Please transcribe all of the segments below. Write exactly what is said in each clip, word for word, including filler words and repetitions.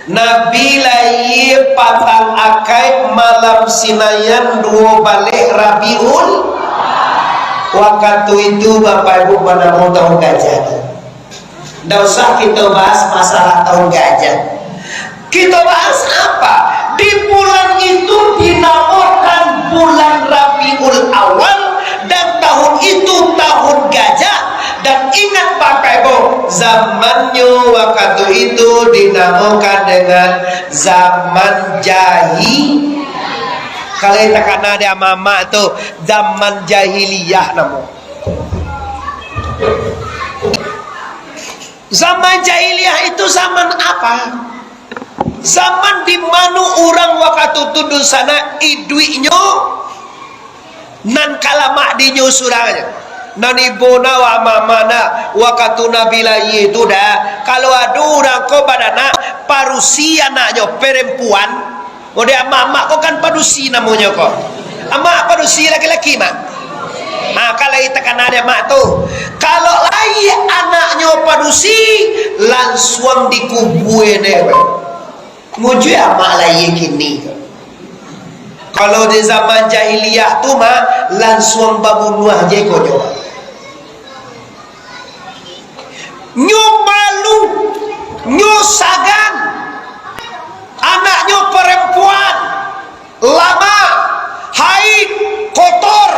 Nabi lahia patang Akaik malam Sinayan duo baleh Rabiul. Wakatu itu, Bapak Ibu, banamo tahun gajah tu. Ndak usah kito bahas masalah tahun gajah. Kito bahas apa? Di bulan itu dinamokan bulan Rabiul Awal, dan tahun itu tahun gajah. Dan ingat, Bapak Ibu, zamannyo wakatu itu dinamokan dengan zaman jahi-, kalau takana di amak-amak tu, zaman jahiliyah namo. Zaman jahiliyah itu zaman apa? Zaman di mano urang wakatu tu dunsanak iduiknyo nan ka lamak dinyo surang aja. Nan ibo na wa mama na wakatu Nabi lahia tu dah, kalau ado urang ko badanak, padusi anaknyo perempuan, Model amak-amak ko kan padusi namonyo ko. Amak padusi laki-laki, Mak. Ha, kalau takana dek amak tu. Kalau lahia anaknyo padusi, lansuang dikubua dek. Mujua amak lahia kini ko. Kalau di zaman jahiliah tu, Mak, lansuang babunuah je ko nyo. Nyo malu, nyo sagan, anaknyo parampuan, lamak, haid, kotor,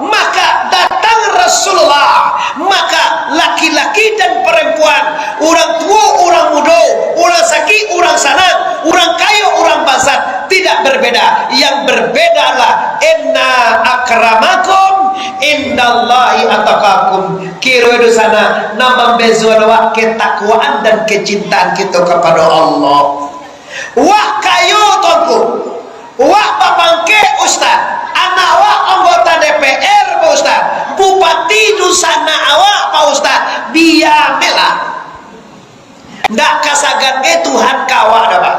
maka datang Rasulullah, maka laki-laki dan parampuan, urang tuo, urang mudo, urang sakik, urang sanang, urang kayo, urang bangsat, tidak berbeda. Yang berbeda adalah, "Inna akramakum indallahi atqakum." Kiro dunsanak, nan mambezoan awak ketakwaan dan kecintaan kito kapado Allah. Wak kayo, Tuanku, wak bapangkek, Ustaz, anak wak anggota D P R, Pak Ustaz, bupati dunsanak awak, Pak Ustaz, diamelah. Ndak ka sagan ge Tuhan ka awak doh, Pak.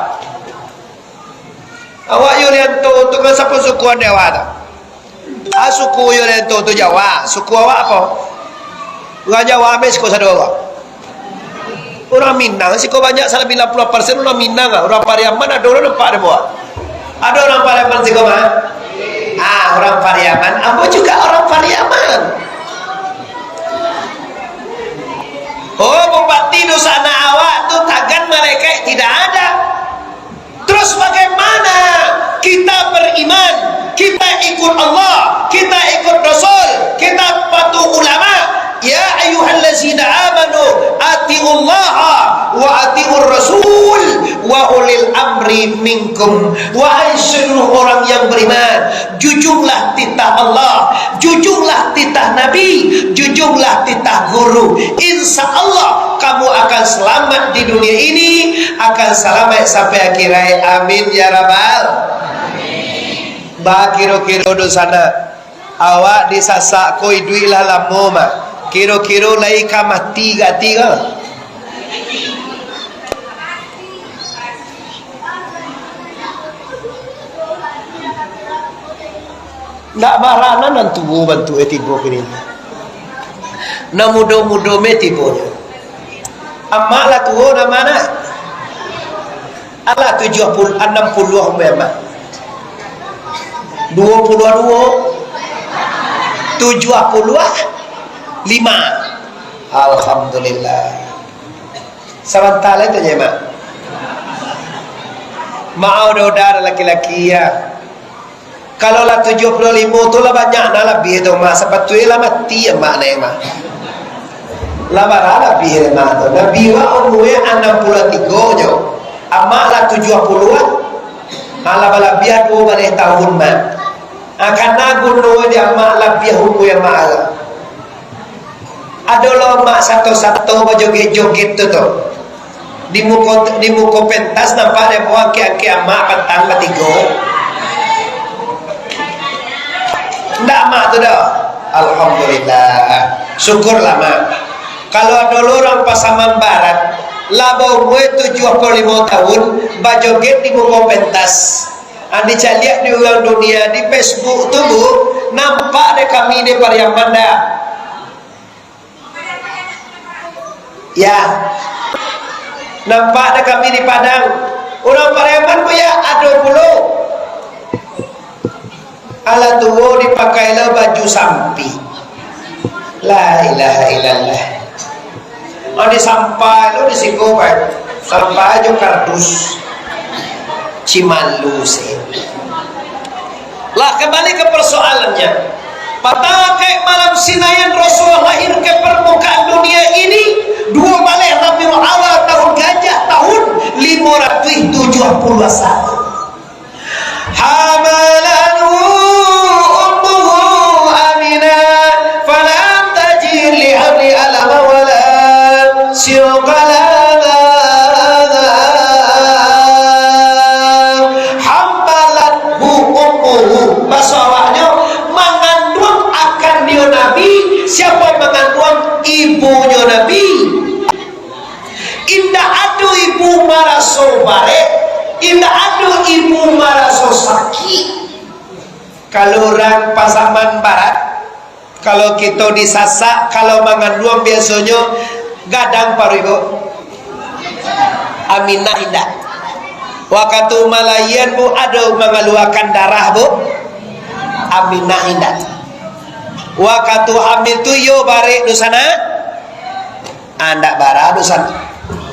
Awak Yulianto tu kan sapo sukuan dek awak tu? Ah, suku Yulianto tu Jawa. Suku awak apo? Urang Jawa ameh siko sado awak. Urang Minang siko banyak, sambilan puluah persen urang Minang ah. Urang Pariaman ado urang nampak dek awak? Ado urang Pariaman siko mah? Ah, urang Pariaman. Ambo juga urang Pariaman. Oh, bupati dunsanak awak tu tagan malaikat tidak ada. Terus bagaimana kita beriman, kita ikut Allah, kita ikut Rasul, kita patuh ulama? Ya ayyuhallazina amanu, atiullaha wa atiur rasul wa ulil amri minkum. Wahai seluruh orang yang beriman, jujunglah titah Allah, jujunglah titah Nabi, jujunglah titah guru. Insya Allah, kamu akan selamat di dunia ini, akan selamat sampai akhirat. Amin, ya Rabbal. Ba kiro-kiro dunsanak, awak disasak ko iduik lah lamo, Mak. Kiro-kiro lai ka mati gati ko? Ndak baranan nan tuo bantuak e tibo kini. Nan mudo-mudo me tibonyo. Amak lah tuo, nan ma nak? Alah tujuah puluah, anam puluah umua amak. Duo puluah duo. Tujuah puluah lima. Alhamdulillah. Sabanta lai tu je, Mak. Maaf, udah-udah ada laki-laki, ya. Kalau lah tujuah puluah limo tu lah banyak nah labiah tu, Mak. Sapatuiknyo lah mati amak nah, Mak. Lah bara labiah, Mak, tu. Nabi wak umua anam puluah tigo jo. Amak lah tujuah puluah. Alah balabiah duo baleh tahun, Mak. Ah, kana guno di amak labiah umua amak lah. Ado lo mak sato-sato bajoget-joget tu, tu. Di muko, di muko pentas nampak dek ambo angkek-angkek amak patang batigo. Ndak amak tu doh. Alhamdulillah. Syukurlah, Mak. Kalau ado lo urang Pasaman Barat, lah baumua tujuah puluah limo tahun, bajoget di muko pentas. Ah, dicaliak di urang dunia, di Facebook tu, Bu, nampak dek kami di Pariaman dah. Ya. Nampak dek kami di Padang. Urang Pariaman, Buya, ado pulo. Alah tuo dipakai lo baju sampi. La ilaha illallah. Oh, disampai lo di siko, Pak. Sampai jo kardus. Cimalu se. Lah, kembali ke persoalannya. Patang kek malam Sinayan Rasulullah lahir ke permukaan dunia ini, duo baleh Rabiul Awal tahun Gajah, tahun limo ratuih tujuah puluah satu. Hamalathu ummuhu Aminah, falam tajid li harri alama wala syuqala. Hamalathu ummuhu, baso awaknyo, manganduang akan dio Nabi. Siapo manganduang? Ibunyo Nabi. Indak ado ibu maraso barek, indak ado ibu maraso sakik. Kalau urang Pasaman Barat, kalau kito di Sasak, kalau manganduang biasonyo gadang paruik, Bu. Aminah indak. Wakatu malahian, Bu, ado mangaluakan darah, Bu. Aminah indak. Wakatu hamil tu iyo barek dunsanak. Ah, ndak bara dunsanak.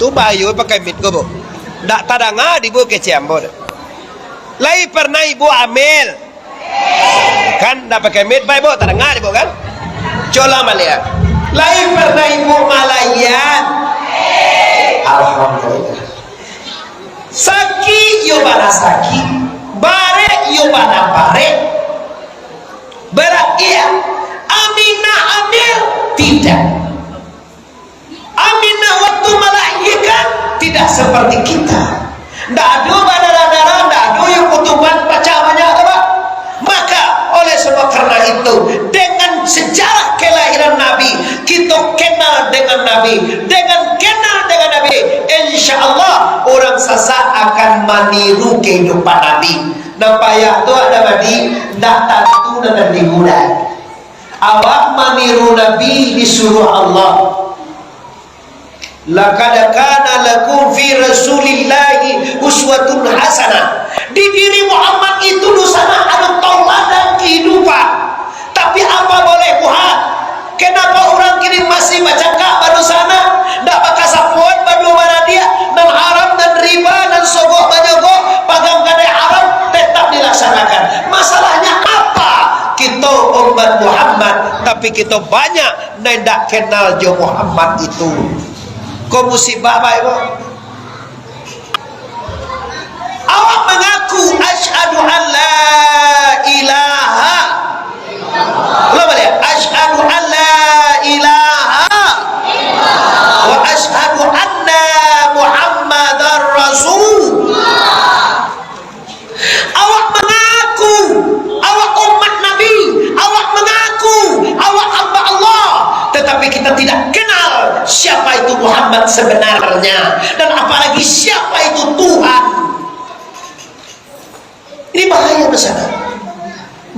Tu bahayo pakai mic ko, Bu. Ndak tadanga di Bu kecek ambo tu. Lai pernah ibu hamil? Kan ndak pakai mic, baik, Bu, tadanga di Bu, kan? Cubo ulang baliak. Lai pernah ibu malahian? Alhamdulillah. Sakik yo bana sakik, barek yo bana barek. Barek, iyo. Aminah hamil? Tidak. Aminah waktu melahirkan tidak seperti kita. Ndak ado badarah-darah, ndak ado yang kutuban pacah banyak tu, Pak. Maka, oleh sebab karena itu, dengan sejarah kelahiran Nabi, kita kenal dengan Nabi. Dengan kenal dengan Nabi, insya Allah, orang Sasak akan maniru kehidupan Nabi. Nan payah tu, Mak Madi, ndak tantu nan tadi mulai. Awak maniru Nabi disuruah Allah. "Laqad kana lakum fi Rasulillahi uswatun hasanah." Di diri Muhammad itu dunsanak ado tauladan kehidupan. Tapi apa boleh buat? Kenapa urang kini masih bacakak badunsanak? Ndak bakasapoan baduo baradiak, nan haram, nan riba, nan sogok manyogok, pagang gadai haram, tetap dilaksanakan. Masalahnya apa? Kito umat Muhammad, tapi kito banyak nan indak kenal jo Muhammad itu. Ko musibah bae ko. Awak mangaku, "Asyhadu an la ilaha." Ulang baliak, "Asyhadu an la ilaha wa asyhadu anna Muhammadar Rasul." Awak mangaku, awak umat Nabi, awak mangaku, awak hamba Allah, tetapi kita tidak kenal siapa itu Muhammad sebenarnya, dan apalagi siapa itu Tuhan. Ini bahaya, dunsanak.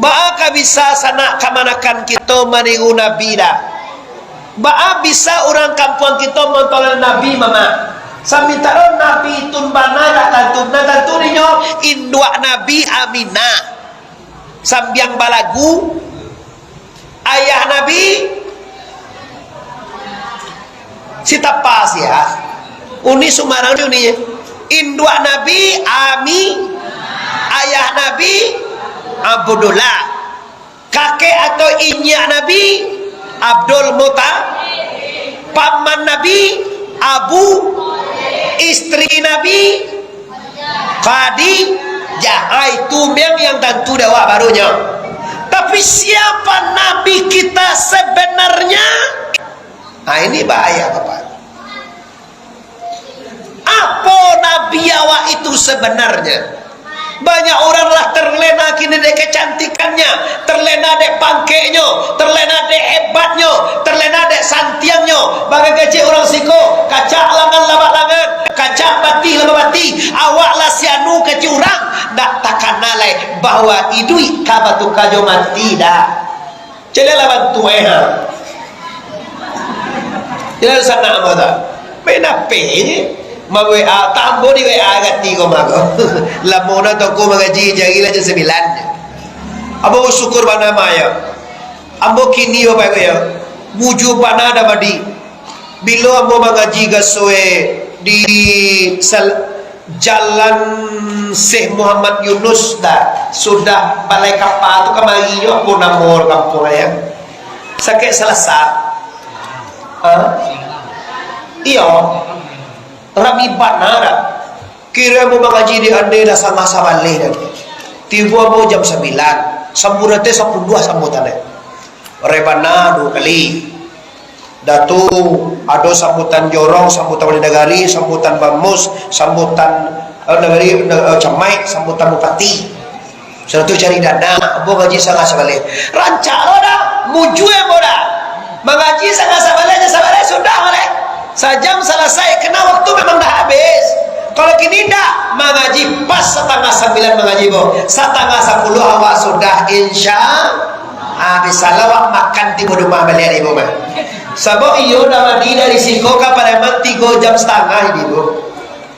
Baa ka bisa sanak kamanakan kito maniru Nabi dah? Baa bisa urang kampuang kito montoleh Nabi, mamak? Samantaro Nabi tun bana dak tantu, nan tantu ninyo induak Nabi Aminah. Sambiang balagu, ayah Nabi Sitapa sia. Uni Sumarang ni uni. Induak Nabi Ami, ayah Nabi Abdullah. Kakek atau inyiak Nabi Abdul Muta, paman Nabi Abu, istri Nabi Khadijah. Ah, itu memang yang tantu dek awak barunyo. Tapi siapa Nabi kita sebenarnya? Ah, ini bahaya, Bapak. Apo Nabi awak itu sebenarnya? Banyak urang lah terlena kini dek kecantikannya, terlena dek pangkeknyo, terlena dek hebatnyo, terlena dek santiangnyo. Bagaga cek urang siko, kacak langan labak langan, kacak batih labak batih. Awak lah si anu kecek urang, ndak takana lai bahwa iduik ka batuka jo mati dah. Caliaklah bantuak, eh, ha. Caliaklah sanak mata. Main ape je? Ma-W A, tak ambo di-W A gati ko mah ko. Lamo na toko mangaji, carilah jam sambilan. Ambo basyukur bana mah yo. Ambo kini yo, Bapak Ibu yo, bujua bana dah badi. Bilo ambo mangaji gasoe di sal-, Jalan Syekh Muhammad Yunus dah, sudah balai kapa tu kamari nyo, apo namo kampuang yo? Sakek Salasat. Ha? Iyo. Rami bana dah. Kiro ambo mangaji di ande dah sangah sabaleh dah. Tibo ambo jam sambilan, sambutan teh sapuluah sambutan deh. Rebana duo kali. Dah tu ado sambutan jorong, sambutan wali nagari, sambutan bamus, sambutan, eh, nagari, eh, camaik, sambutan bupati. Sudah tu cari dana, ambo ngaji sangah sabaleh. Rancak lo dah, mujua ambo dah. Mangaji sangah sabaleh, jam sabaleh sudah baleh. Sajam salasai, kena waktu memang dah habis. Kalau kini ndak, mangaji pas satangah sambilan mangaji, bo. Satangah sapuluah awak sudah, insya. Ah, bisa lah awak makan tibo rumah baliak, ibu mah. Sabab iyo dah mandi dari siko ka Pariaman tigo jam satangah ini, bu.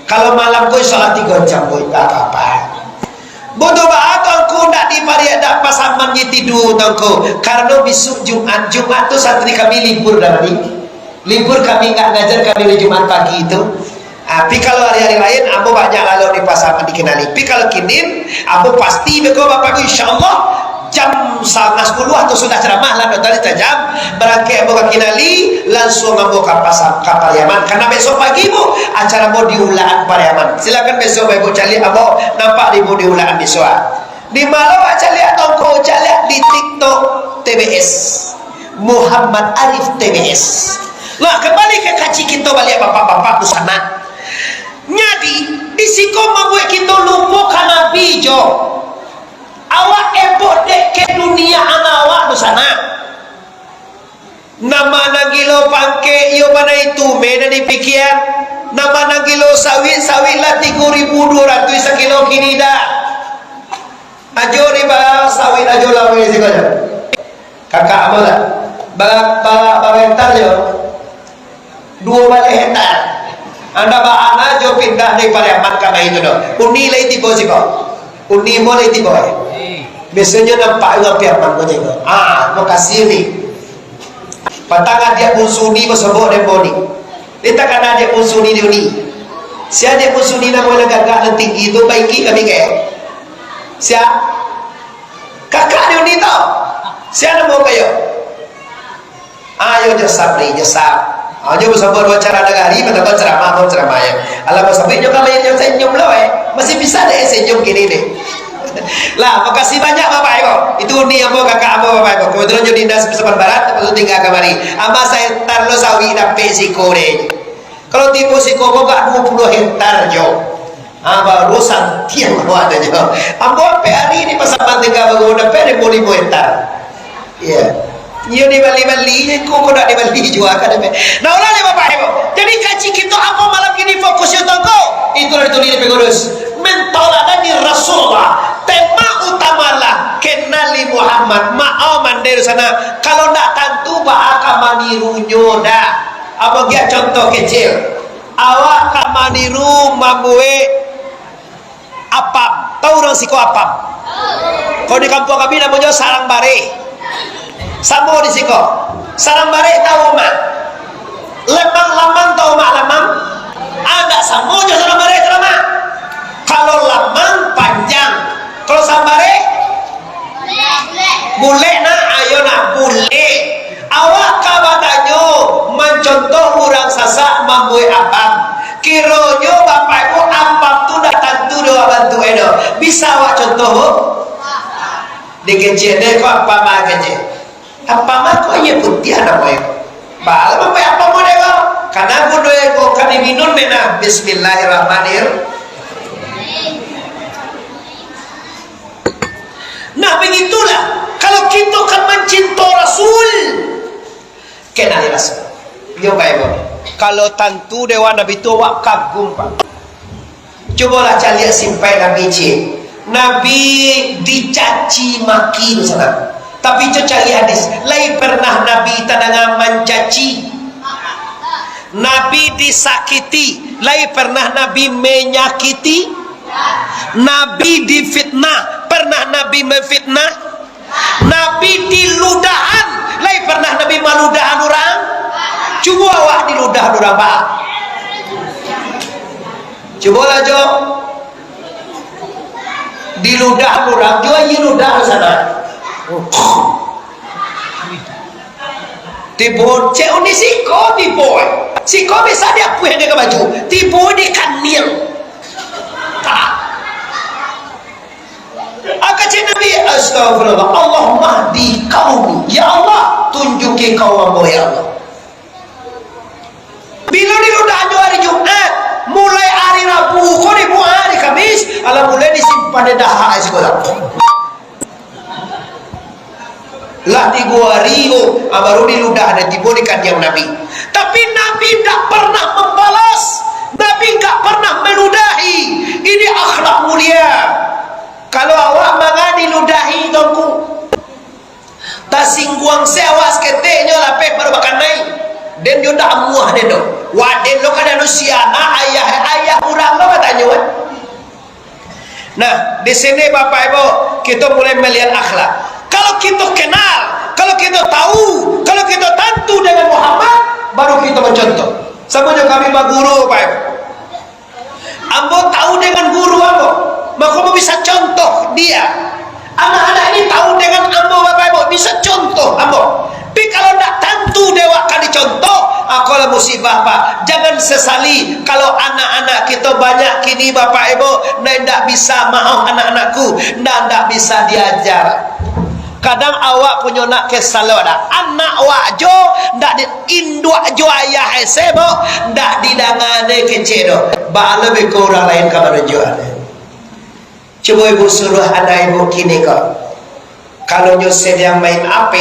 Kalau malam ko, insya Allah tigo jam, bu, tak apa-apa. Butuh baa tu angku ndak dipariak, ndak pasaman je tidu tu angku. Karano bisuak Jumat, Jumat tu santri kami libur dah mandi. Libur kami nggak ngajar kami di Jumat pagi tu. Ah, tapi kalau hari-hari lain, ambo banyak lalu di pasar dikenali. Tapi kalau kinin, ambo pasti beko Bapak Ibu, insya Allah, jam sangah sapuluah atau sudah ceramah lah, dua kali tajam, barangkek ambo ka kinali, langsung ambo ka pasar, ka Pariaman. Karena besok pagi, bu, acara ambo di Ulaan Pariaman. Silakan besok Bapak Ibu caliak ambo, nampak di, bu, di Ulaan besok, ah. Di ma lo awak caliak tu angku? Caliak di TikTok T B S. Muhammad Arif T B S. Nah, kambali ka kaji kito baliak, bapak-bapak dunsanak. Jadi, di siko mambuek kito lupo ka Nabi jo. Awak epok dek ka dunia ana awak dunsanak. Nama nan gilo pangkek, iyo bana itu meh nan dipikia. Nama nan gilo sawit, sawit lah tigo ribu duo ratuih sakilo kini dah. Ajo di ba sawit ajo laweh siko nyo. Kakak ambo lah. Bara, bara, bara hektar jo? Duo baleh hektar. Anda ba ana jo pindah dari Pariaman ka mai tu doh. Uni lai tibo siko. Uni mo lai tibo, eh. Biasonyo nampak jo Pariaman ko je ko. Ah, makasih ni. Patang adiak bunsu ni basobok dek ambo ni. Dia takana adiak bunsu ni, dia ni. Si adiak bunsu ni namo nan gagah, nan tinggi tu, baiki kami kaya. Sia? Kakak dia ni tau. Sia namo kayo? Ayo, jo Sabri, jo Sab. Ayo, basamo dua acara nagari, batambah ceramah, mau ceramah, ya. Alah, Bos Sabri, nyo kalau yang senyum lo, eh. Masih bisa deh senyum gini nih. Lah, makasih banyak, Bapak Ibu. Itu ni ambo, kakak ambo, Bapak Ibu. Kebetulan jo dinas Saban Barat, lepas tu tinggal kamari. Ama sahektar lo sawit dapek siko deh. Kalau tibo siko ko gak duo puluah hektar jo. Ah, baru santiang awak tu jo. Ambo ampek hari ni pasaman tinggal baru dapek limo, limo hektar. Iya. Iyo dibali-bali, ko, ko nak dibali jua kan, dapek. Nah, ulah deh, Bapak Ibu. Jadi, kaji kito ambo malam kini fokusnyo tongko. Itulah ditulis di pengurus. Mentauladani Rasulullah. Tema utama lah kenali Muhammad. Maaf, mandai di sana. Kalau ndak tantu, baa ka manirunyo dah. Ambo agiah contoh kecil. Awak ka maniru mambuek apam. Tahu urang siko apam? Kalau di kampuang kami namonyo sarang bareh. Samo di siko. Sarang bareh tahu, Mak? Lamang, lamang tahu, Mak, lamang? Ah, ndak samo jo sarang bareh tu, Mak. Kalau lamang panjang, kalau sarang bareh bulek, nah, ayo nah, bulek. Awak ka batanyo, mancontoh urang Sasak mambuek apam. Kironyo Bapak Ibu, apam tu ndak tantu dek awak bantuak e doh. Bisa awak contoh, Bu? Dikecek dek ko apam, ah, kecek. Apam ko aia putiah namo e. Baa mambuek apam model ko? Kana guno e ko ka diminun dek nah. Bismillahirrahmanirrahim. Nah, begitulah. Kalau kito kan mancinto Rasul, kenali Rasul. Yo, baik, Bang. Kalau tantu dewan Nabi tu awak kagum, Pak. Cubolah caliak simpai Nabi, cik. Nabi dicaci maki di sana. Tapi, cok, cari hadis. Lai pernah Nabi tadanga mancaci? Nabi disakiti, Lai pernah Nabi menyakiti? Nabi difitnah? Pernah Nabi memfitnah? Nabi diludahan? Lai pernah Nabi maludahan urang? Cubo awak diludahan urang, Pak. Cubolah, Jo. Diludahan urang, Jo, iyo ludah sana. Tibo, cek undi siko tibo, eh. Siko bisa diapuih dek ka baju. Tibo di kaniang. Tak. Aka cek Nabi, "Astagfirullah, Allahumma hdi qaumi." Ya Allah, tunjuki kaum ambo, ya Allah. Bilo diludahannyo hari Jumat, mulai hari Rabu ko dibuek hari Kamis, alah mulai disimpan di dahak sikolah. Lah tigo hari ko, ah, baru diludah, dah tibo di kaniang Nabi. Tapi Nabi ndak pernah mambalas, Nabi ndak pernah maludahi. Ini akhlak mulia. Kalau awak manga diludahi, Tuanku, tasingguang se awak saketek nyo lapeh baru bakanai. Den jo ndak amuah den do. Wah, den lo kan anu si anak ayah, ayah urang lo katanyo, eh. Nah, di sini, Bapak Ibu, kita mulai melihat akhlak. Kalau kita kenal, kalau kita tahu, kalau kita tantu dengan Muhammad, baru kita mencontoh. Sama jo kami baguru, Bapak Ibu. Ambo tahu dengan guru ambo, mako ambo bisa contoh dia. Anak-anak ini tahu dengan ambo, Bapak Ibu, bisa contoh ambo. Tapi kalau ndak tantu dek awak ka dicontoh, ah, ko lah musibah, Pak. Jangan sesali kalau anak-anak kito banyak kini, Bapak Ibu, nan indak bisa maoh anak-anakku, nan indak bisa diaja. Kadang awak punyo nak kesal awak dah. Anak awak jo, ndak di, induak jo ayah ese, bo, ndak didanga dek kecek do. Baa lo beko urang lain ka manunjuak. Cubo ibu suruah anak ibu kini ko. Kalau nyo sadiang main H P,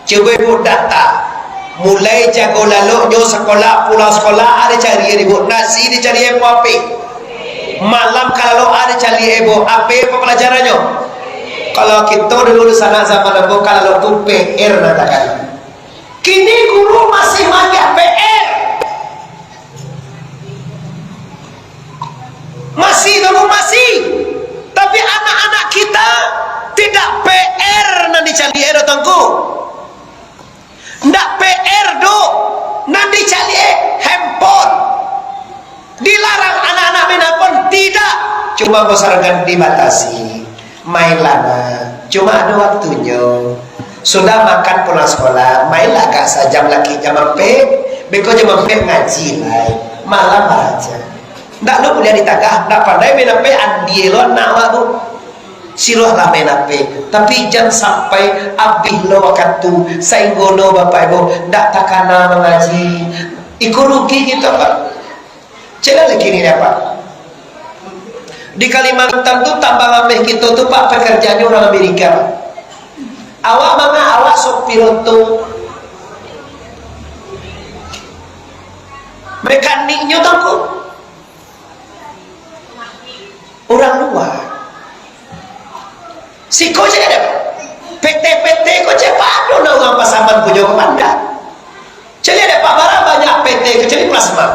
cubo ibu data. Mulai jago lalok nyo sekolah, pulang sekolah, a dicari ibu. Nasi dicari ibu H P. Malam ka lalok a dicari ibu H P apo pelajarannyo. Kalau kito dulu di sana zaman ambo ka lalok tu P R nan takana. Kini guru masih maagiah P R. Masih, Tuanku, masih. Tapi anak-anak kita tidak P R nan dicaliak, eh, Tuanku. Ndak P R doh, nan dicaliak, eh, handphone. Dilarang anak-anak main handphone? Tidak. Cuma bosan kan dibatasi. Mainlah, Nak. Cuma ada waktunyo. Sudah makan pulang sekolah, mainlah agak sajam lagi, jam ampek. Beko jam ampek ngaji lai. Malam aja. Ndak lo kuliah di tagah, ndak pandai main H P, andie lo anak awak tu. Sirolah main H P, tapi jan sampai abih lo wakatu, sainggo lo Bapak Ibu ndak takana mangaji. Iko rugi kito, Pak. Cek lah lagi ni, Pak. Di Kalimantan tu tambang ameh kito tu, Pak, pekerjaannya orang Amerika, Pak. Awak manga, awak sopir oto. Mekaniknyo tu, Pak, urang lua. Siko cek ado. P T-P T ko cek pado lah urang Pasaman punyo ko, pandai. Caliak dek Pak, bara banyak P T kecuali plasma.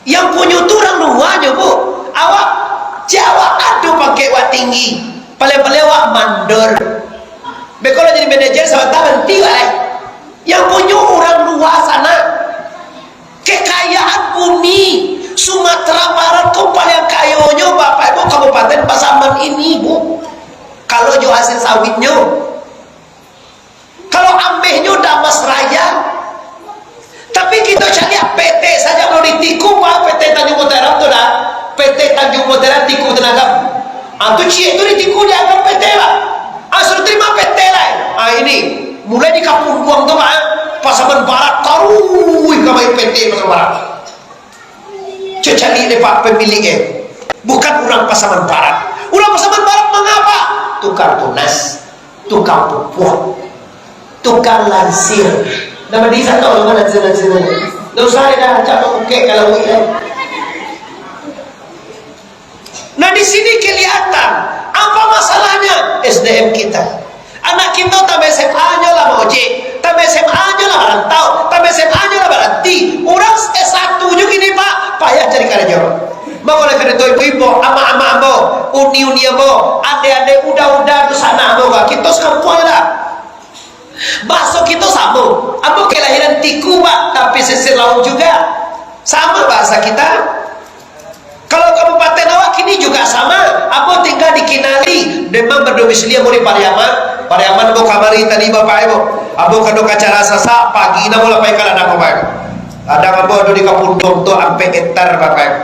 Yang punyo tu urang lua nyo, Bu. Awak, cek awak ado pangkek wak tinggi. Paling-paling awak mandor. Beko lah jadi manajer sabanta, baranti wak, eh. Yang punyo urang lua sana. Kekayaan bumi Sumatera Barat ko paling kayonyo, Bapak Ibu, Kabupaten Pasaman ini, Bu. Kalau jo hasil sawitnyo. Kalau amehnyo Damas Raya. Tapi kito caliak P T sajo kalau di Tiku, Pak, P T Tanjung Mutiara tu dah. P T Tanjung Mutiara Tiku Tenaga. Ah, tu ciek tu di Tiku dianggap P T, Pak. Ah, suruh terima P T lah. Ah, ini. Mulai di Kampung Buang tu, Pak, Pasaman Barat, taruih ka baik P T Pasaman Barat. Cocali dek Pak pemilik, eh. Bukan urang Pasaman Barat. Urang Pasaman Barat mangapa? Tukang tunas, tukang pupuah, tukang lansir. Nama di sana urang lansir-lansir tu? Ndak usah dah, cak bukek kalau bukan. Nah, di sini kelihatan apa masalahnya S D M kita. Anak kito tambah S M A nyo lah maojek, tambah S M A nyo lah marantau, tambah S M A nyo lah baranti. Urang S satu nyo kini, Pak, Payah cari karajo. Mako, oleh karano itu, ibu-ibu, amak-amak ambo, uni-uni ambo, adek-adek, uda-uda, dunsanak ambo, kito sakampuang lah. Bahaso kito samo. Ambo kelahiran Tiku, Pak, tapi sisir lauik juga. Sama bahasa kita. Kalau kabupaten awak kini juga sama. Ambo tinggal di Kinali, memang berdomisili ambo di Pariaman. Pariaman ambo kamari tadi, Bapak Ibu. Ambo kano ka acara Sasak, pagi namo lah pai ka ladang ambo, Bapak Ibu. Ladang ambo ado di Kapundong tu, ampek hektar, Bapak Ibu.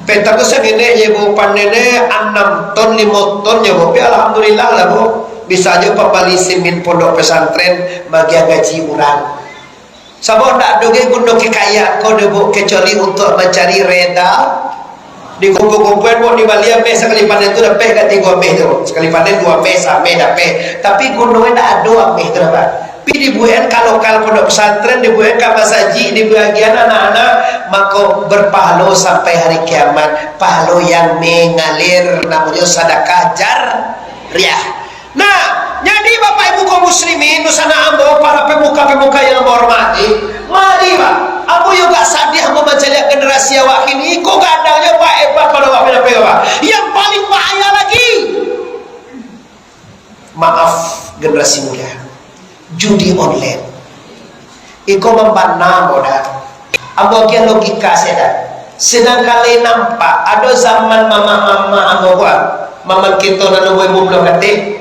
Petak tu sangenek je, Bu, panenyo anam ton, limo ton je, Bu. Tapi alhamdulillah lah, Bu. Bisa jo pambali simin pondok pesantren, bagian gaji urang. Sabab ndak ado ge guno kekayaan ko doh, Bu, kecuali untuk mancari reda. Dikumpul-kumpul, Bu, dibali ameh sakali panen tu dapek ka tigo ameh tu, Bu. Sakali panen duo ameh, sameh dapek. Tapi gunonyo ndak ado ameh tu dapek. Pi dibuekan ka lokal pondok pesantren, dibuekan ka masajik, dibagian anak-anak, mako berpahalo sampai hari kiamat, pahalo yang mengalir, namonyo sadakah jariah. Nah, jadi Bapak Ibu kaum muslimin, dunsanak ambo, para pemuka-pemuka yang ambo hormati, mari, Pak, ambo yo agak sadiah ambo mancaliak generasi awak kini, ko gadangnyo, Pak, hebat pado awak, Pak, yang paling bahaya lagi. Maaf, generasi muda. Judi online. Iko mambana, Moda. Ambo agiah logika sajo. Sadang kali nampak, ado zaman mamak-mamak ambo ko, mamak kito nan umua limo puluah kateh.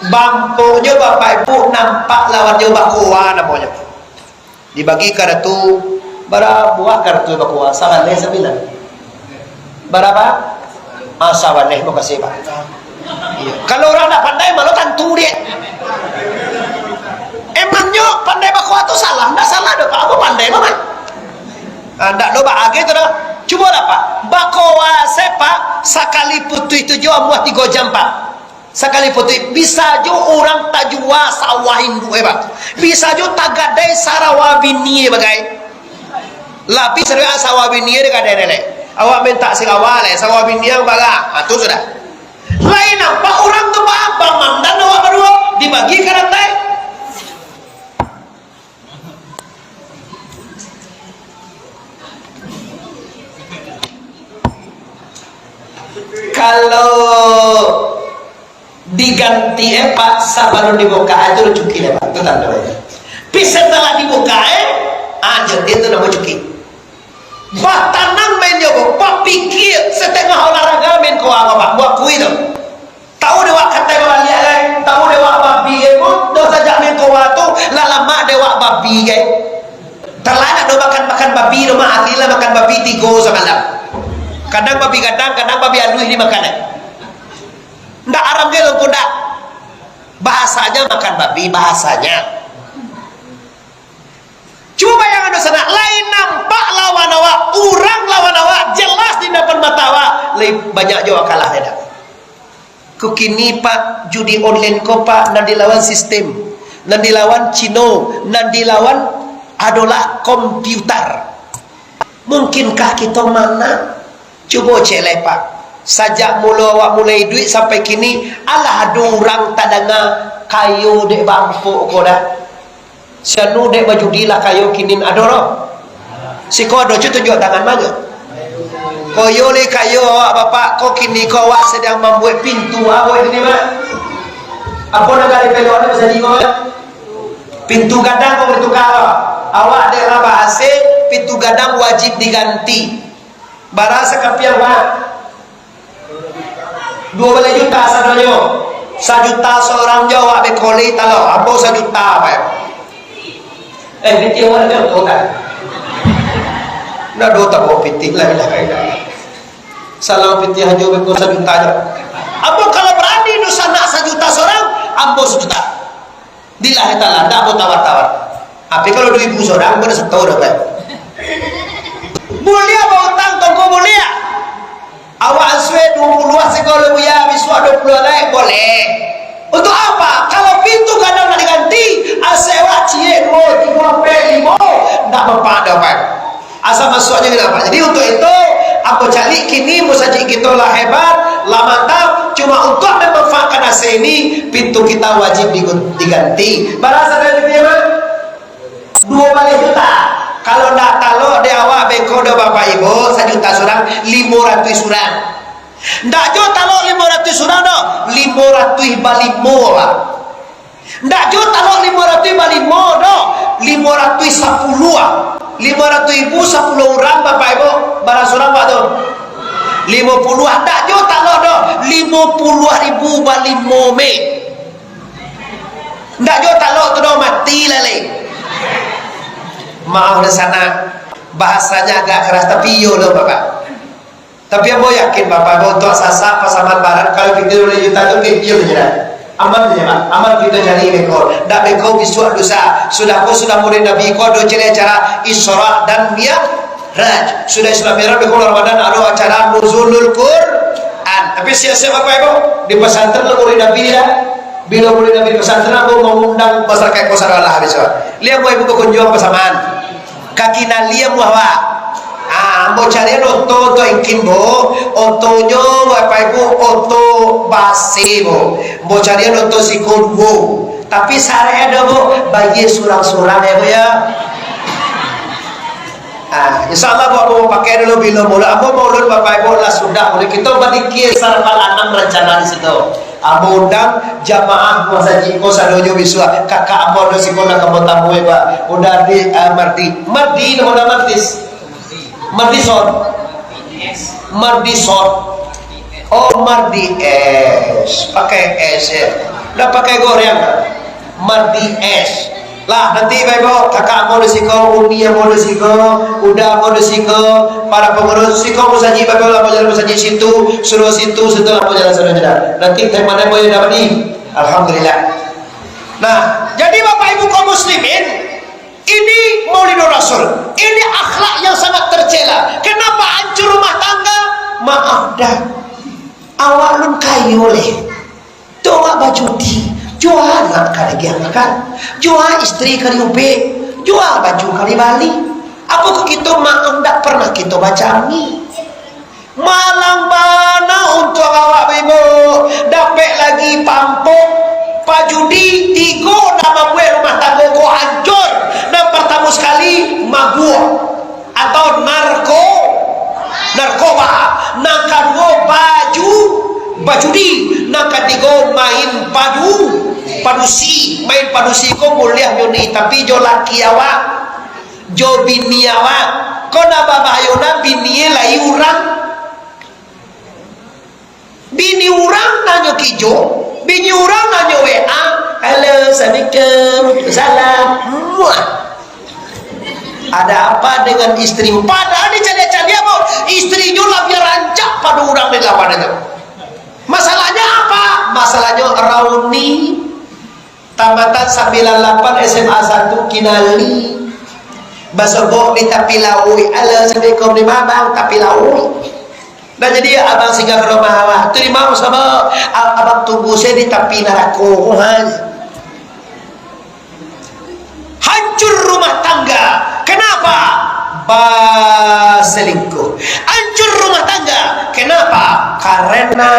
Bampoknyo bapak ibu nampak lawannyo bakoa namonyo. Dibagi karatu, bara buah karatu bakoa? Sabaleh, sambilan. Bara? Ah, sabaleh, makasih, Pak. Iyo. Kalau urang ndak pandai, malah tantu dia. Emangnya pandai bakoa tu salah? Ndak salah doh, Pak. Apo pandai, Pak? Ah, ndak lo ba age tu doh. Cubolah, Pak. Bakoa se, Pak, sakali putuih tu jo amuah tigo jam, Pak. Sakali putuih, bisa jo urang tajua sawah induak, eh, Pak. Bisa jo tagadai sarawa bini, eh, bagai. Lapih sadoe sarawa bini, eh, digadai dek. Awak mintak sarawa, eh, sarawa bini yang bara. Ha, tu sudah. Lain apo urang tu, Pak, bamandan awak baduo, dibagi ka datai. Kalau diganti, eh, Pak, sabalun dibuka, ah, tu cuki lah, Pak. Tu tando, eh. Tapi setelah dibuka, eh, ah, jadi tu namo cuki. Batanam main jo, Bu. Bapikia, satangah olahraga main ko, Pak. Buat kui tu. Tahu dek wak katai babaliak lai, tahu dek wak babi gai, doh sajak mingko tu, lah lamak dek wak babi gai. Talanak doh makan, makan babi doh, mah ahli lah makan babi tigo samalam. Kadang babi gadang, kadang babi aluih dimakan, eh. Ndak haram gai longko ndak. Bahasanya makan babi, bahasanya. Cubo bayangkan sanak, lain nampak lawan awak, urang lawan awak, jelas di dapan mata awak, lai banyak jo kalah, tidak? Ko kini, Pak, judi online ko, Pak, nan dilawan sistem, nan dilawan Cino, nan dilawan adolah komputer. Mungkinkah kito manang? Cubo cek lai, Pak. Sajak mulo awak mulai iduik sampai kini, alah ado urang tadanga kayo dek bampok ko dah? Si anu dek bajudi lah kayo kini, ado doh? Siko ado, cu tunjuak tangan mah, cu. Koyo lai kayo awak, Bapak, ko kini ko awak sadang mambuek pintu awak kini, Mak. Apo nan ka dipelok ni, bisa di ko, Mak? Pintu gadang ko batuka, Mak. Awak dek lah ba-A C, pintu gadang wajib diganti. Bara sakapiang, Pak? Duo baleh juta sadonyo. Sajuta sorang jo awak beko lai talo. Ambo sajuta, Pak. Eh, pitih awak ndak do, kan? Ndak do, tak bawa pitih lah, lah, kan? Salang pitih ajo beko sajuta jo. Ambo kalau barani dunsanak sajuta sorang, ambo sajuta. Lillahi ta'ala, ndak ambo tawar-tawar. Tapi kalau duo ribu sorang, ambo ndak sato doh, Pak. Buliah bautang, Tongko, buliah. Awak ansue duo puluah sagalo, Buya, bisuak duo puluah lai, boleh. Untuk apa? Kalau pintu gadang nak diganti, asa awak ciek duo, tigo, ampek, limo, ndak manfaat doh, Pak. Asa masuaknyo ka dalam. Jadi, untuk itu, ambo caliak kini musajik kito lah hebat, lah mantap. Cuma untuk memanfaatkan A C ini, pintu kita wajib digun-, diganti. Bara sadonyo, Mak? Duo baleh juta. Kalau ndak talok dek awak beko doh, Bapak Ibu, sajuta surang, limo ratuih surang. Ndak jo talok limo ratuih surang doh, limo ratuih balimo, Pak. Ndak jo talok limo ratuih balimo doh, limo ratuih sapuluah, ah. Limo ratuih ribu, sapuluah urang, Bapak Ibu, bara surang, Pak, tu? Limo puluah, ah. Ndak jo talok doh, limo puluah ribu balimo, meh. Ndak jo talok tu doh, mati lah lai. Maaf lah sanak, bahasanya agak keras, tapi iyo lo, Bapak. Tapi ambo yakin, Bapak, ambo untuak Sasak, Pasaman Barat, kalau piti limo baleh juta tu kecil sajo lah. Aman sajo, Pak. Aman kito cari beko. Ndak beko bisuak lusa. Sudah ko, sudah Maulid Nabi ko, ado caliak acara Isra dan Mi'raj. Sudah Isra Mi'raj, beko Ramadan ado acara Nuzulul Quran. Tapi siap-siap, Bapak Ibu, di pesantren lo Maulid Nabi lah. Bilo Maulid Nabi di pesantren, ambo mangundang masyarakat ko sadonyo lah bisuak. Lai ambo bakunjuang Pasaman. Ka kinali ambo awak. Ah, ambo carian oto, oto engkin, bo. Otonyo, Bapak Ibu, oto basi, bo. Ambo carian oto siko duo. Tapi saraik ado, bo. Bayia surang-surang, yo, bo, yo. Ah, insya Allah, bo, ambo pakai dulu bilo maulud. Ambo maulud, Bapak Ibu, lah sudah. Oleh kito badikia sarapan anam rancana di situ. Ambo undang jamaah masajik ko sadonyo bisuak. Kakak ambo ado siko nak ambo tamui, Pak. Uda di, ah, Mardi. Mardi, namo dah Mardis? Mardison. Mardison. Oh, Mardi S. Pakai S, yo. Ndak pakai goreng. Mardi S. Lah, nanti, Bapak Ibu, kakak ambo di siko, uni ambo di siko, uda ambo di siko, para pangurus siko, musajik, Bapak Ibu, lah, musajik, musajik situ, suruah situ, situ lah, musajik, musajik. Nanti tema-tema yang dapat ni. Alhamdulillah. Nah, jadi Bapak Ibu kaum muslimin, ini Maulidur Rasul, ini akhlak yang sangat tercela. Kenapa hancur rumah tangga? Maaf dah, awak lun kayo leh. Tu awak bajudi, jua anak ka digiang makan, jua istri ka diubek, jua baju ka dibali. Apokoh kito maaf ndak pernah kito bacami. Malang bana untuang awak, Ibu. Dapek lagi pampok, pajudi, tigo nan mambuek rumah tanggo ko hancur. Nan partamo sakali, mabuak. Atau narko, narkoba. Nan kaduo, baju, bajudi. Nan katigo, main padu, padusi. Main padusi ko buliah nyo ni, tapi jo laki awak, jo bini awak. Ko nan babahayo nan bini lai urang. Bini urang nanyo kijo, bini urang nanyo W A, "Halo, assalamualaikum." "Salam." Muah. Ada apa dengan istrimu? Padahal dicaliak-caliak, Bu, istrinyo labiah rancak pado urang di lawan itu. Masalahnya apa? Masalahnya rauni. Tamatan sambilan lapan S M A satu kinali. Basobok di tapi lauik. Alah, sadeko di mabang tapi lauik. Nah, jadi abang singgah ka rumah awak. Tarimo, sabar. A-, abang tunggu se di tapi narako. Ha. Hancur rumah tangga. Kenapa? Baselingkuh. Hancur rumah tangga. Kenapa? Karena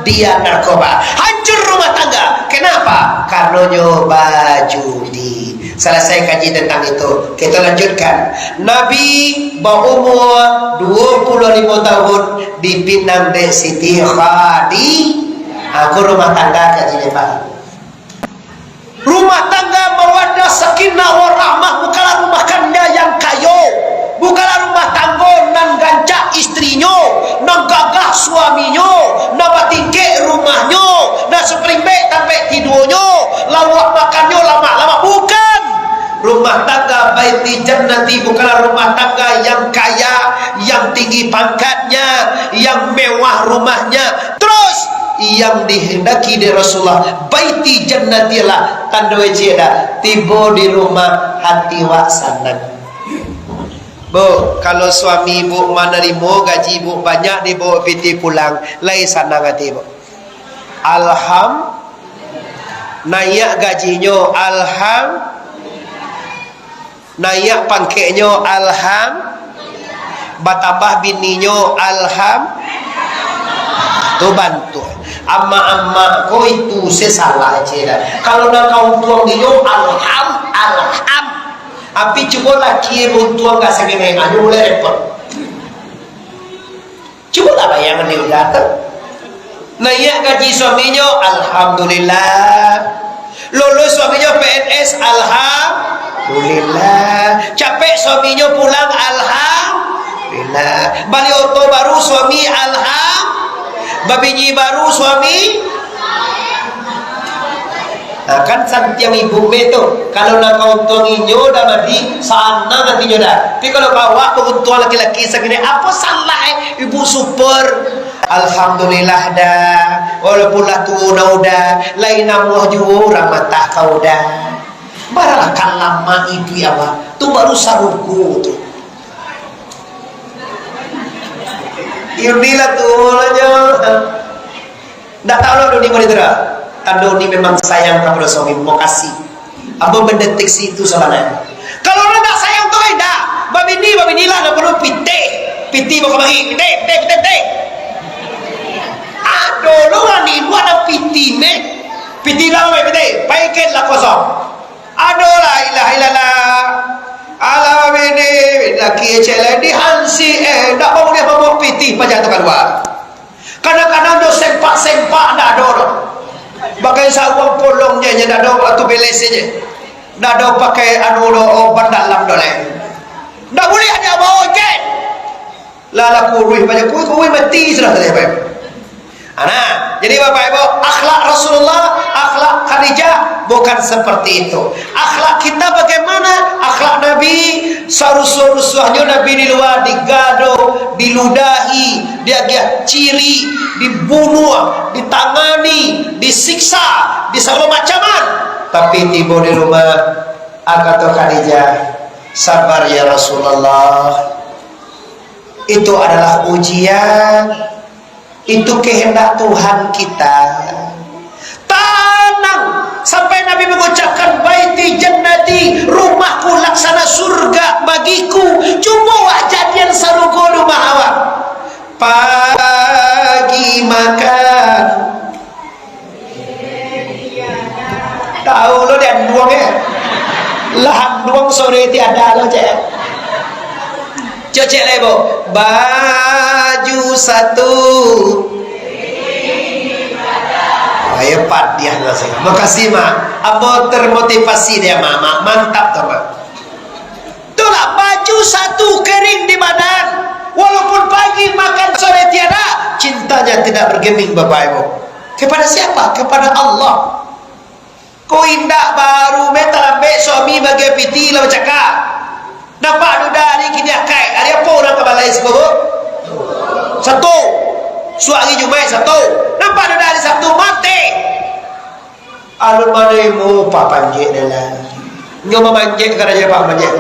dia narkoba. Hancur rumah tangga. Kenapa? Karenonyo bajudi. Salasai kaji tantang itu. Kita lanjutkan. Nabi baumua dua puluh limo tahun dipinang dek Siti Khadi-, aku rumah tangga kaji lebar. Rumah tangga mawaddah, sakinah, warahmah, bukanlah rumah tangga yang kayo, bukanlah rumah tanggo nan gancak istrinyo, nan gagah suaminyo, nan batingkek rumahnyo, nan sapalimbek tampek tiduanyo, lauak makannyo lamak-lamak, bukan. Rumah tangga Baiti Jannati bukanlah rumah tangga yang kaya, yang tinggi pangkatnya, yang mewah rumahnya. Terus, yang dihendaki dek Rasulullah, Baiti Jannati lah tando eciak dah. Tibo di rumah, hati wak sanang. Bu, kalau suami ibu manarimo gaji ibu banyak, dibawa piti pulang, lai sanang hati ibu. Alham-, naiak gajinyo, alham-, naiak pangkeknyo, alham-, batambah bininyo, alham-, tu bantu. Amak-amak ko itu se salah je dah. Kalau nak kau tuang dinyo, alham-, alham-, Tapi cubo laki bauntuang ka sakini, anu mulai repot. Cubolah bayangkan di udah tu. Naiak gaji suaminyo, alhamdulillah. Lulus suaminyo P N S, alhamdulillah. Capek suaminyo pulang, alhamdulillah. Bali oto baru suami, alham. Babini baru suami. Nah, kan santiang ibu me tu, kalau nak kauntuang inyo dah madi, sanang hatinyo dah. Tapi kalau ka awak kauntuang laki-laki sakini, apo salah, eh, ibu super? Alhamdulillah dah, walaupun lah tuo dah udah, lai namuah juo urang matah kau dah. Baralah kan lama ibu awak, tu baru sarugo tu. Inilah tu lah nyo. Ndak tahu lo ni model tu dah. Tando ni memang sayang kapado suami, makasih. Ambo mendeteksi itu sabananyo. Kalau urang tak sayang tu, indak. Babini, babinilah, ndak perlu pitih. Pitih bawa kamari. Pitih, pitih, pitih, pitih. Ado lo urang di luar dah pitih, meh. Pitih dah, meh, pitih. Paikan lah kosong. Ado la ilaha illallah. Alah, babini, laki cek lai dihansi, eh, ndak mau dia mabok pitih paja tu kalua. Kadang-kadang do sempak-sempak ndak ado doh. Pakai saruang polong je, je ndak ado, atu beles je. Ndak ado pakai anu doh, oh, ban dalam doh lai. Ndak buliah dia bawa ikan. Lah, lah kuruih banyak, kuruih, kuruih mati sudah tadi, Bapak Ibu. Ah, nah, jadi Bapak Ibu, akhlak Rasulullah, akhlak Khadijah bukan seperti itu. Akhlak kita bagaimana? Akhlak Nabi, sarusuah-rusuahnyo Nabi di lua digado, diludahi, diagiah ciri, dibunuah, ditangani, disiksa, disagalo macaman. Tapi tibo di rumah, ah, kato Khadijah, "Sabar ya Rasulullah. Itu adalah ujian. Itu kehendak Tuhan kita." Tanang, sampai Nabi mengucapkan, "Baiti jannati, rumahku laksana surga bagiku. Cubo wak jadian sarugo rumah awak." Pagi makan. Tahu lo di anduang, eh? Lah anduang sore tiada lo, cek. Cocek lai, Bu. Baju satu. Oh, ya, padiah lah sih. Makasih, Mak. Ambo termotivasi dek Mak. Mak, mantap tu, Mak. Itulah, baju satu kering di badan. Walaupun pagi makan sore tiada, cintanya tidak bergeming, Bapak Ibu. Kepada siapa? Kepada Allah. Ko indak, baru me talambek suami bagai pitih lah bacakak. Nampak duda ari kini akai, ari apo urang ka balai siko? Sabtu. Suak ari Jumaik Sabtu. Nampak duda ari Sabtu, mati. Alun mano ibo papanjek dek lai. Nyo mamanjek ka raja pamanjek.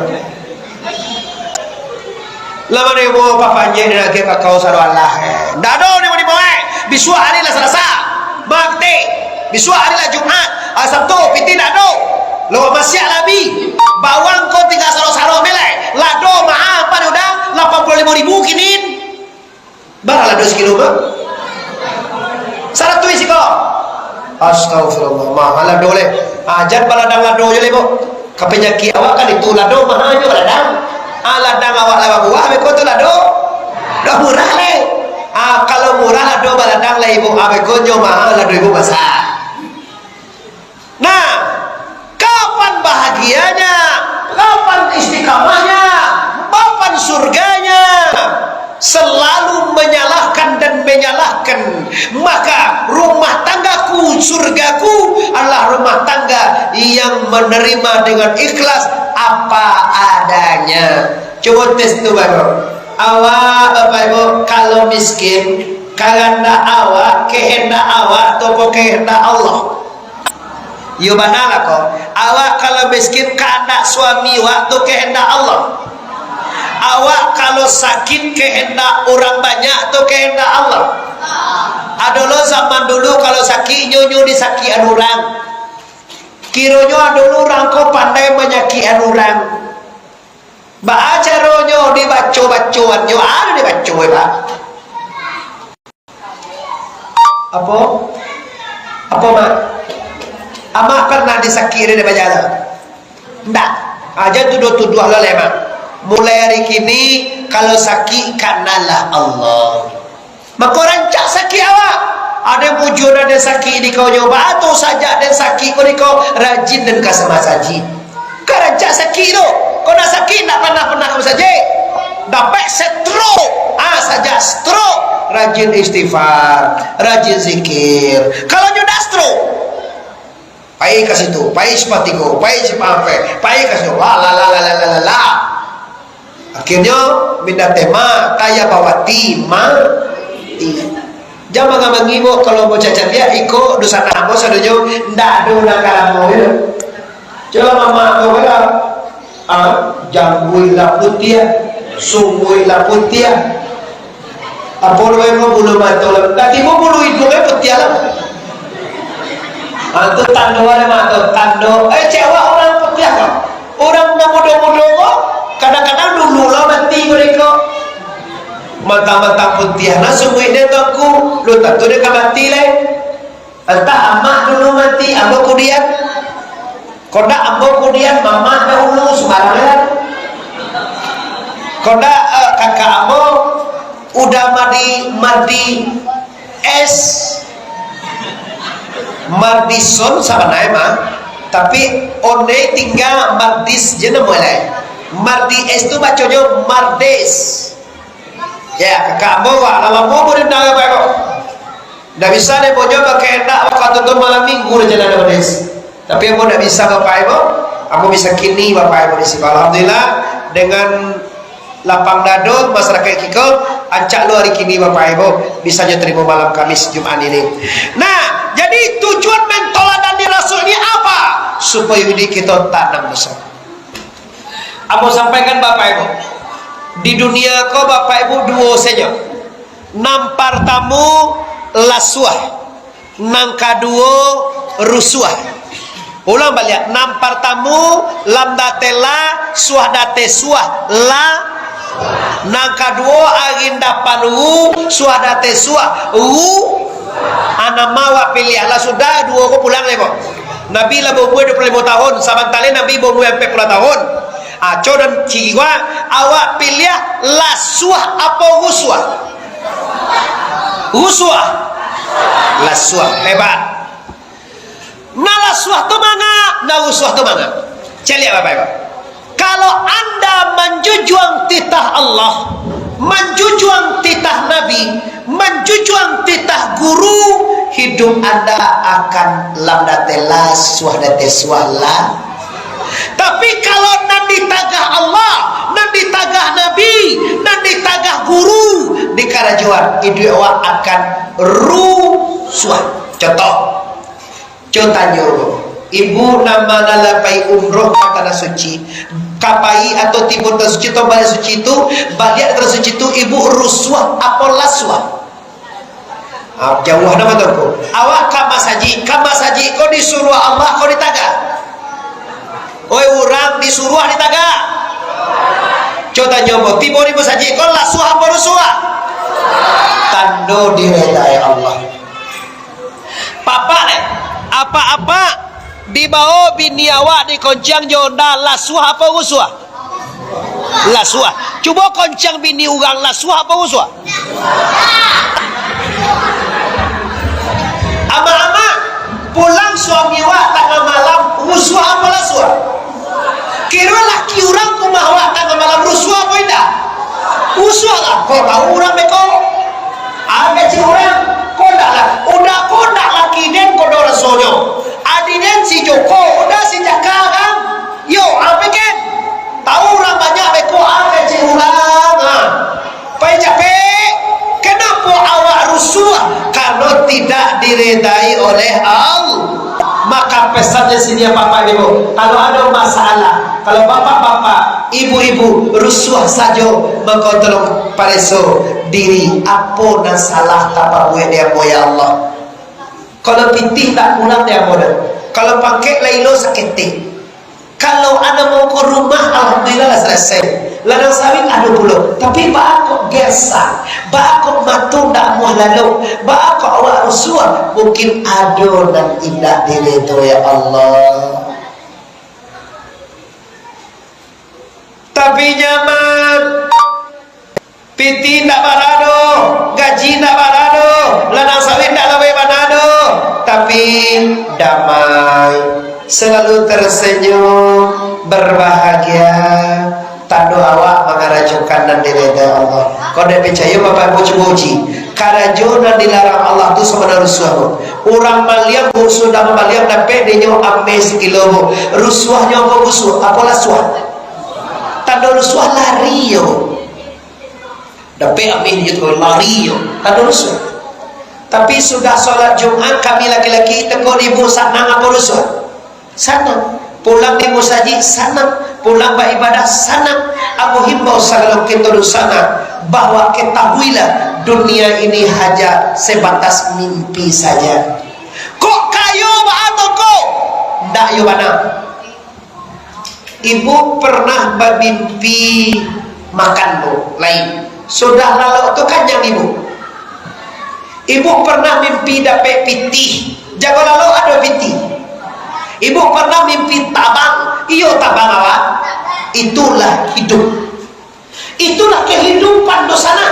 Lah mano ibo papanjek dek lai ka kau sado alah, eh. Ndak ado ni mano ibo, eh. Bisuak ari lah Salasa. Mati. Bisuak ari lah Jumaik. Ah, Sabtu, pitih ndak ado. Lo masiak labi. Bawang ko tingga sarok-sarok me lai. Lado maha ampek udah lapan puluah limo ribu kini. Bara lado sakilo, Bang? Saratuih siko. Astagfirullah, mahal lado leh. Ah, jan baladang lado je leh, Bu. Ka panyakik awak kan itu lado mahal je baladang. Ah, ladang awak lah babuah, beko tu lado. Dah murah leh. Ah, kalau murah lado baladang lah, Ibu. Ah, beko nyo mahal lado Ibu masak. Nah, kapan bahagianya, kapan istiqamahnya, kapan surganya? Selalu menyalahkan dan menyalahkan. Maka rumah tanggaku, surgaku adalah rumah tangga yang menerima dengan ikhlas apa adanya. Coba tes tu, Bapak Ibu. Awak, Bapak Ibu, kalau miskin, kahandak awak, kehendak awak, atau kehendak Allah? Iyo bana lah ko. Awak kalau miskin, kahandak suami wak tu kehendak Allah. Awak kalau sakik, kehendak urang banyak tu kehendak Allah. Ado lo zaman dulu kalau sakik, nyo, nyo disakikan urang. Kironyo ado lo urang ko pandai manyakikan urang. Baa caronyo dibaco-bacoannyo, ado dibaco, eh, Pak. Apo? Apo, Mak? Amak pernah disakik dek bajalo? Ndak. Aja tuduah-tuduah lah, Mak. Mulai ari kini, kalau sakik, kanalah Allah. Mako rancak sakik awak. Ado nan bujur, ado nan sakik di kaunyo. Baa tu sajak den sakik ko di kau, rajin den ka masajik. Ka rancak sakik tu. Kau nak sakik, ndak panah-panah ka masajik. Dapek stroke. Ah, sajak stroke, rajin istighfar, rajin zikir. Kalau nyo ndak stroke, pai ka situ, pai simpang tigo, pai simpang ampek, pai ka situ. Wah, la, la, la, la, la, la, la. Akhirnyo, minda tema, taya bawati, mati. Jan mangamangi, Bo, kalau mau cacaliak, iko dusanak ambo sadonyo, ndak ado nan ka lamo, yo. Cubo mamak ko kan, ah, jangguik lah putiah, sungguik lah putiah. Apo namo ko, bulu mato lah. Dah tibo bulu iduang, eh, putiah lah. Ah, tu tando ado mato, tando. Eh, cek awak urang putiah ko. Urang nan mudo-mudo ko, kadang-kadang dulu lah mati ko dek ko. Mantang-mantang putiah, nah, sungguik dia tu aku, lu tantu dia ka mati lai. Antah amak dulu mati, ambo kudian. Kok ndak ambo kudian, mamak dahulu, sumbarang lah. Kok ndak, eh, kakak ambo udah mandi, mandi es. Mardison sabananyo mah, tapi onde tingga Mardis je namo lai. Mardi es tu baconyo Mardes. Ya, kakak ambo, wah, lah lamo ambo dendang, Bapak Ibu. Ndak bisa deh, bonyo bakahandak, bakatuntuik malam minggu deh, jalan Mardes. Tapi ambo ndak bisa, Bapak Ibu. Ambo bisa kini, Bapak Ibu, di siko. Alhamdulillah, dengan lapang dado masyarakat kiko, ancak lo ari kini, Bapak Ibu, bisanyo tarimo malam Kamis Jumaat ini. Nah, jadi tujuan mentaladani Rasul ini apa? Supayo iduik kito tanang, Bapak Ibu. Ambo sampaikan, Bapak Ibu, di dunia ko, Bapak Ibu, duo sajo. Nan partamo, lasuah. Nan kaduo, rusuah. Ulang baliak, nan partamo, lam date la, suah date suah, la. Nan kaduo, arindapan wu, suah date suah, wu. Anama awak piliah lah, sudah, duo ko pulang lai, Bo. Nabi lah baumua duo puluah limo tahun, sabanta lai Nabi baumua ampek puluah tahun. Ah, co dan ciwa, awak piliah lasuah apo rusuah? Rusuah. Lasuah, hebat. Nah lasuah tu manga, nah rusuah tu manga. Caliak Bapak Ibu. Kalau anda manjujuang titah Allah, manjujuang titah Nabi, manjujuang titah guru, hidup anda akan lam date la, suah date suah la. Tapi kalau nan ditagah Allah, nan ditagah Nabi, nan ditagah guru, di karajoan, iduik awak akan rusuah. Contoh, co tanyo, ibu nan ma nan lah pai umroh ka Tanah Suci, ka pai atau tibo Tanah Suci atau baliak Suci tu, baliak dari Tanah Suci tu, ibu rusuah apo lasuah? Ah, jauah dah mata ko. Awak ka masajik, ka masajik ko disuruah Allah, ko ditagah? Oi, urang disuruah ditagah? Co tanyo ambo, tibo di masajik ko lasuah apo rusuah? Tando diredai Allah. Papak deh, apak-apak dibao bini awak dikonciang jo onda, lasuah apo rusuah? Lasuah. Cubo konciang bini urang, lasuah apo rusuah? Amak-amak, pulang suami awak tangah malam, rusuah apo lasuah? Kiro laki urang ka rumah awak tangah malam, rusuah apo indak? Rusuah lah, kok tau urang beko? Ado cik urang, kok ndak lah, udah kok ndak laki den, kok do rasonyo. Adi den si Joko, udah si Jaka kan? Yo, apo kan? Tau urang banyak beko, ah, kecek urang, ah. Pai capek. Kenapo awak rusuah? Karano tidak diredai oleh Allah. Maka pesan di sini, Bapak Ibu, kalau ado masalah, kalau bapak-bapak, ibu-ibu rusuah sajo, maka tolong pareso diri, apo nan salah tapabuek di ambo, ya Allah? Kalau pitih ndak kurang di ambo doh. Kalau pangkek lai lo saketek. Kalau anak mau ka rumah, alhamdulillah lah salasai. Ladang sawit ado pulo. Tapi baa kok gersang, baa kok mato ndak amuah lalok, baa kok awak rusuah, mungkin ado nan indak diredoi Allah. Tapi nyaman. Pitih ndak bara doh, gaji ndak bara doh, ladang sawit ndak laweh bana doh, tapi damai, selalu tersenyum, berbahagia, tando awak mangarajokan nan direda Allah. Kok ndak picayo, Bapak Ibu cubo uji. Karajo nan dilarang Allah tu sabana rusuah, Bu. Urang maliang, Bu, sudah mambaliang dapek dinyo ameh sakilo, Bu. Rusuahnyo apo, Bu? Apolah suah? Tando rusuah lari yo. Dapek ameh je tu lari yo. Tando rusuah. Tapi sudah solat Jumat, kami laki-laki teko di ibu sanang apo rusuah? Sanang. Pulang di musajik sanang, pulang baibadah sanang. Ambo himbau sagalo kito di sana, bahwa ketahuilah dunia ini hanya sebatas mimpi saja. Kok kayo baa toko? Ndak yo bana. Ibu pernah bamimpi makan, Bu? Lain. Sudah lalok tu kanyang ibu. Ibu pernah mimpi dapek pitih. Jago lalok ado pitih. Ibu pernah mimpi tabang. Iyo, tabang awak. Itulah hidup. Itulah kehidupan di sana.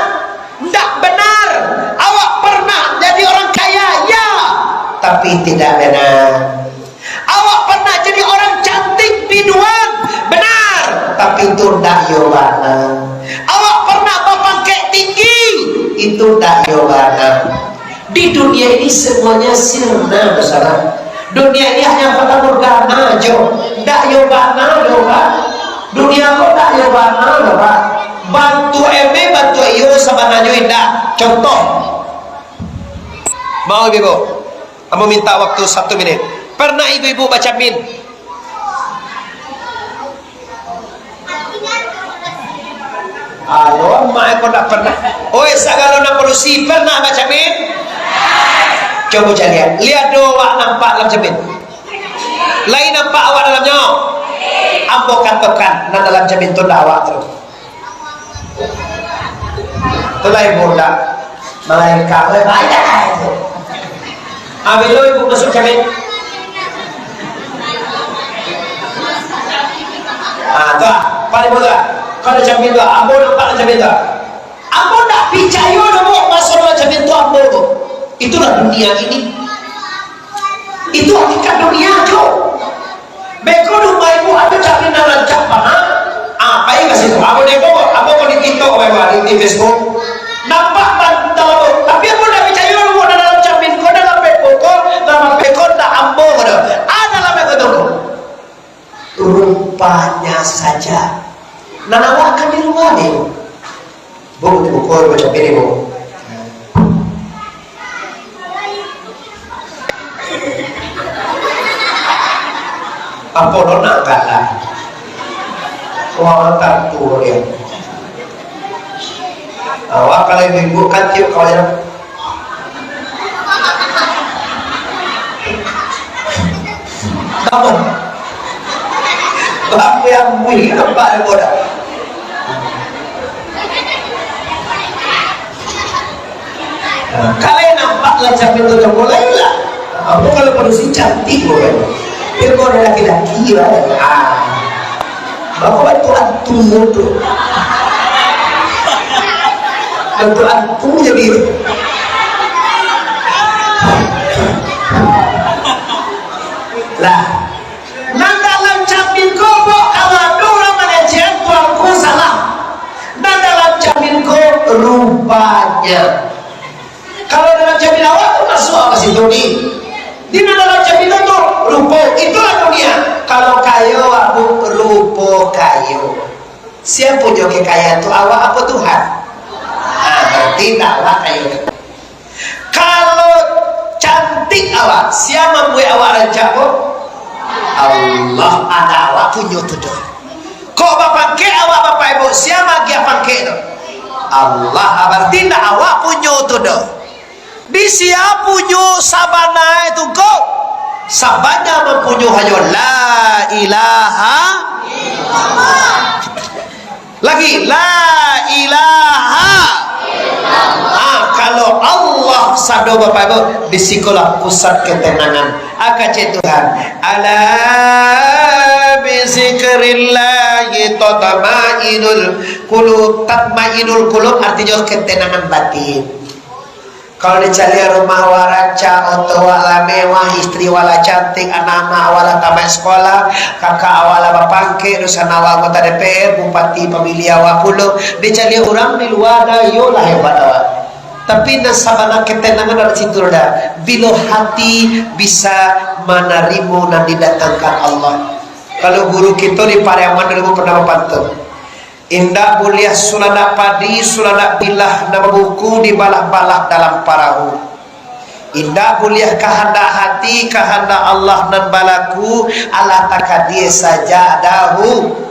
Ndak benar. Awak pernah jadi orang kaya, ya, tapi tidak benar. Awak pernah jadi orang cantik, biduan, benar, tapi itu ndak yo bana. Awak pernah bapangkek tinggi, itu ndak yo bana. Di dunia ini semuanya sirna, saudara. Dunia ini hanya fata morgana jo. Ndak yo bana doh, Pak. Dunia ko ndak yo bana doh, Pak. Bantuak emeh, bantuak iyo, sabananyo indak. Contoh. Mau, Ibu? Ambo minta waktu satu minit. Pernah ibu-ibu bacamin? Alamak, kok ndak pernah? Oi, sagalo nan padusi, pernah bacamin? Cubo caliak. Lai ado awak nampak dalam camin? Lai nampak awak dalamnyo? Ambo katokan, nan dalam camin tu ndak awak tu. Itulah ibu ndak malaingkan, weh, banyak itu. Ah, bilo ibu masuk camin. Ah, tu ah, paling ibu tu ah. Kau ada camin tu ah, ambo nampak ada camin tu ah. Ambo ndak picayo doh, Bu, maso dalam camin tu ambo tu. Itulah dunia ini. Itu hakikat dunia tu. Beko di rumah ibu ado camin nan rancak bana. Ah, pai ka situ. Ambo nengok, ambo ko di TikTok, ambo di, di Facebook. Nampak bantal tu. Tapi ambo ndak picayo, ambo dalam camin ko, dalam Facebook ko, dalam Facebook ko, ndak ambo ko doh. Ado dalam Facebook ko. Rupanya saja. Nan awak kan di rumah ni. Bu, buka, baca piring, Bu. Apo lo nak galak? Wah, tantu dia. Awak kalau ibu-ibu kan tiup kau ya. Apo? Apo yang mui? Nampak apo dah? Nah, kalau nampak lah camin tu, mulailah. Apo kalau padusi cantik bukan? Tapi kalau ada laki-laki lah. Ah. Bapak bantu antu tu. Bantu antu jadi. Lah, nan dalam camin ko, Bok, kalau ado urang mangajian, tuanku salah. Nan dalam camin ko rupanya. Kalau dalam camin awak tu masuak ka situ ni. Di nan dalam camin tu rupo, itulah dunia. Kalau kayo, Abu, rupo kayo. Sia punyo kekayaan tu, awak apo Tuhan? Ah, berarti ndak awak kayo tu. Kalau cantik awak, sia mambuek awak rancak ko? Allah, ndak awak punyo tu doh. Kok bapangkek awak, Bapak Ibu, sia magiah pangkek tu? Allah, berarti ndak awak punyo tu doh. Di sia punyo sabana tu ko? Sabana mampunyo hanyo la ilaha illallah. Lagi, la ilaha. Ah, kalau Allah sado, Bapak Ibu, di sikolah pusat ketenangan. Aka cek Tuhan. Ala bi zikrillahi tatma'innul qulub. Tatma'innul qulub artinyo ketenangan batin. Kalau dicaliak rumah awak rancak, oto awak lah mewah, istri awak lah cantik, anak-anak awak lah tamaik sekolah, kakak awak lah bapangkek, dunsanak awak anggota D P R, bupati, pamiliah awak pulo, dicaliak urang di lua ado, iyolah hebat awak. Tapi nan sabana ketenangan dari situ dah, bilo hati bisa manarimo nan didatangkan Allah. Kalau guru kito di Pariaman dulu pernah bapantun, indak buliah suladak padi, suladak bilah nan babuku dibalah-balah dalam parahu. Indak buliah kahandak hati, kahandak Allah nan balaku, alah takadie sajak dahulu.